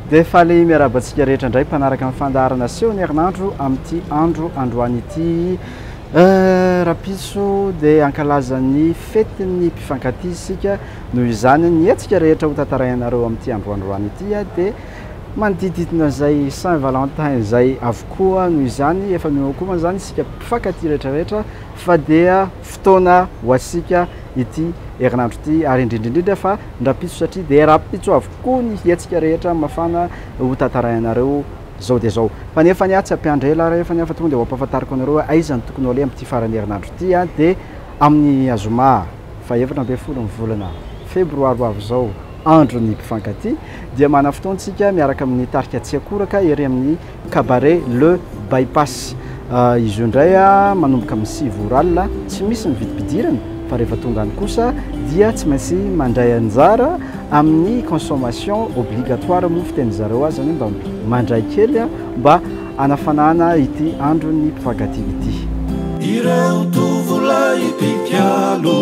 Dia faly miarahaba antsika rehetra indray mpanaraka ny fandaharana seho ny herinandro amin'ity andro androany ity. Rahampitso dia hankalaza ny fetin'ny mpifankatia isika, noho izany ny hetsika rehetra ho tantarainareo amin'ity andro androany ity dia manodididina izay Saint Valentin izay avokoa, noho izany efa miomankomana izany isika mpifankatia rehetra rehetra fa dia fotoana ho antsika ity herinandro ity ary indrindra indrindra fa ny rahampitso satria dia rahampitso avokoa ny hetsika rehetra mafana ho tantarainareo zao dia zao. Fa nefa ny ahy tsy hampiandry ela rehefa ny ahy fa tonga dia ho ampahafantariko anareo hoe aiza no tokony ho aleha amin'ity faran'ny herinandro ity an, dia amin'ny zoma faha 14 ny volana febroary ho avy izao, andron'ny mpifankatia, dia manana fotoana isika miaraka amin'ny tarika Tsiakoraka ery amin'ny Cabaret Le Bypass. Izy io indray manomboka amin'ny 9 ora alina, tsy misy ny vidim-pidirana fa rehefa tonga any kosa dia tsy maintsy mandray anjara amin'ny consommation obligatoire moa fitenin-dry zareo azy zany hoe mba mandray kely mba hanafanana ity andron'ny mpifankatia ity. Ireo tovolahy mpikalo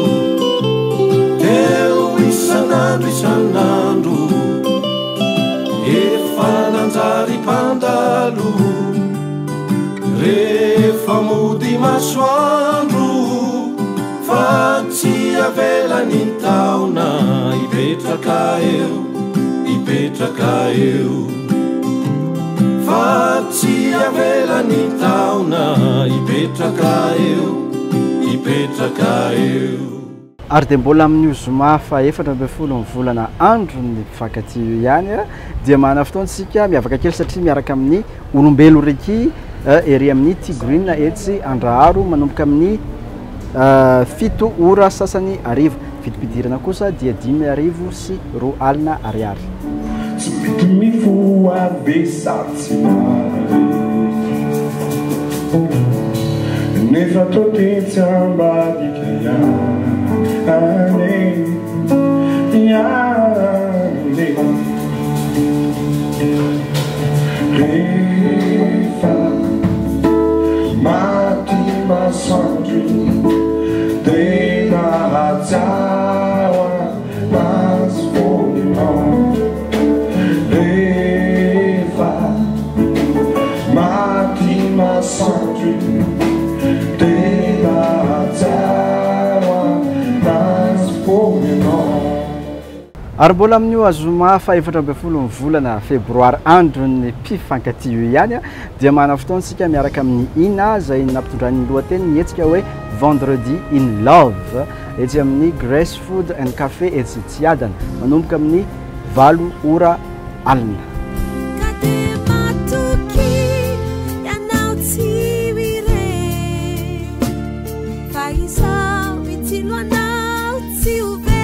teo isan'andro isan'andro efa nanjary mpandalo rehefa mody masoandro fa tsy avelan'ny taona hipetraka eo hipetraka eo fa tsy avelan'ny taona hipetraka eo hipetraka eo. Ary dia mbola amin'io zoma faha 14 ny volana andron'ny mpifankatia io ihany dia manana fotoana isika miavaka kely satria miaraka amin'ny Olombelo Ricky ery amin'ny Tigrine etsy Andraharo manomboka amin'ny 7 ora sasany hariva. Vidim-pidirana kosa dia 250 ariary. Tsy mety mifoha be sady tsy mahare Nefa toa tetsy ambadika ihany ihany Rehefa maty masoandro iny dia mahatsiaro anazy foana ianao Rehefa maty masoandro iny dia mahatsiaro anazy foana ianao. Ary mbola amin'io zoma faha 14 ny volana febroary andron'ny mpifankatia io ihany dia manana fotoana isika miaraka amin'ny Ina izay nampitondrany ny lohateny ny hetsika hoe Vendredi in Love etsy amin'ny Grace Food and Café etsy Tsiadana manomboka amin'ny 8 ora alina. Ka dia matokia ianao tsy ho irery fa izaho hitsilo anao tsy ho very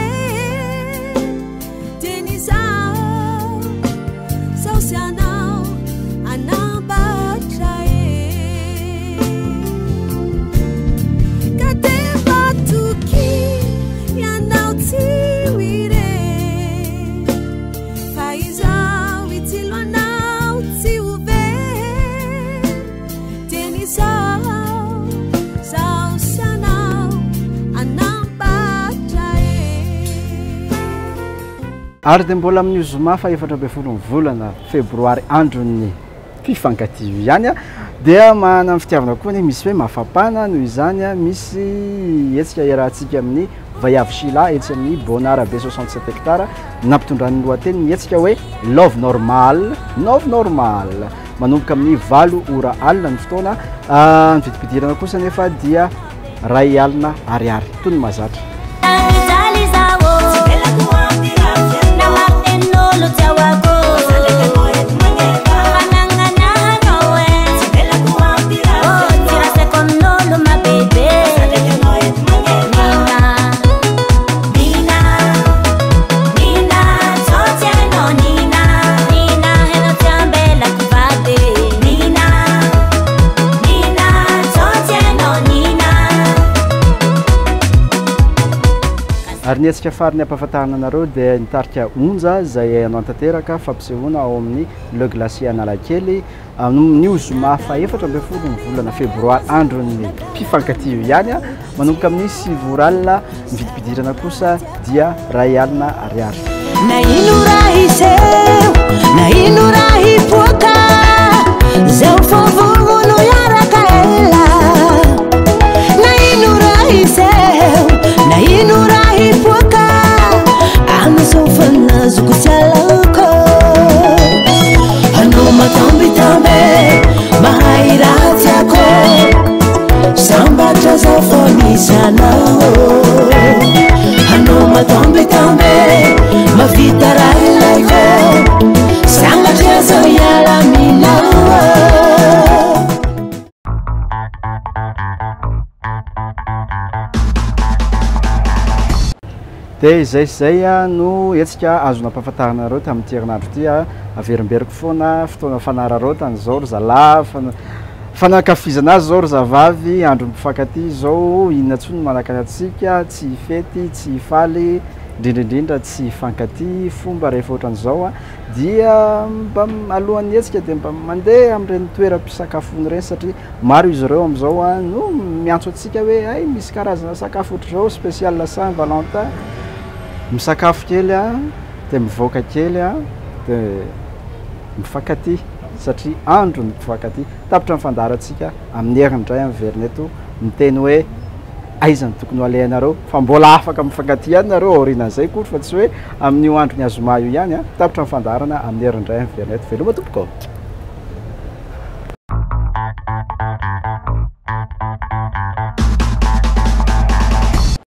dieny izaho zaho sy anao hanambatra e ka dia matokia ianao tsy ho irery fa izaho hitsilo anao tsy ho very dieny izaho zaho sy anao hanambatra e. Ary dia mbola amin'io zoma faha 14 ny volana febroary andron'ny mpifankatia io ihany dia manana ny fitiavana koa ny misy hoe mafapana, noho izany misy hetsika iarahantsika amin'ny Vaiavy Sheila etsy amin'ny Bonara be 67 hectares nampitondrany ny lohateny ny hetsika hoe Love Normal, Love Normal manomboka amin'ny 8 ora alina ny fotoana, ny vidim-pidirana kosa nefa dia 1000 ariary toy ny mahazatra. Ary ny hetsika farany ampahafantarina anareo dia ny tarika Onja izay hanatanteraka fampisehoana ao amin'ny Le Glacier Analakely amin'io zoma faha 14 ny volana febroary, andron'ny mpifankatia io ihany, manomboka amin'ny 9 ora alina. Ny vidim-pidirana kosa dia 1000 ariary. Na ino raha hiseho, na ino raha hipoaka, zaho fô vonono hiaraka ela. Na ino raha hiseho, na ino raha hipoaka, anao fa nazoko tsy alako. Anao matambitamby, mahay raha tiako, sambatra zaho fô misy anao. Anao matambitamby, mahavita raha ilaiko, sambatra zaho hiala aminao. Dia izay sy izay no hetsika azo nampahafantarinareo tamin'ity herinandro ity. Averimberiko foana, fotoana fanararaotana izao ry zalahy, fanankafizana azy izao ry zavavy, andro mpifankatia izao, inona intsony no manakana antsika tsy hifety, tsy hifaly, indrindra indrindra tsy hifankatia. Fomba rehefa ohatran'izao dia mba alohan'ny hetsika dia mba mandeha amin'ireny toeram-pisakafoana ireny, satria maro izy ireo amin'izao no miantso antsika hoe hay misy karazana sakafo ohatr'izao spécial Saint Valentin, misakafo kely dia mivoaka kely dia mifankatia satria andro ny mpifankatia. Tapitra ny fandaharantsika amin'ny heriny indray miverina eto miteny hoe aiza no tokony ho alehanareo, fa mbola afaka mifankatia ihany nareo aorianan'izay koa, fa tsy hoe amin'io andro ny azoma io ihany. Tapitra ny fandaharana amin'ny heriny indray miverina eto. Veloma tompoko.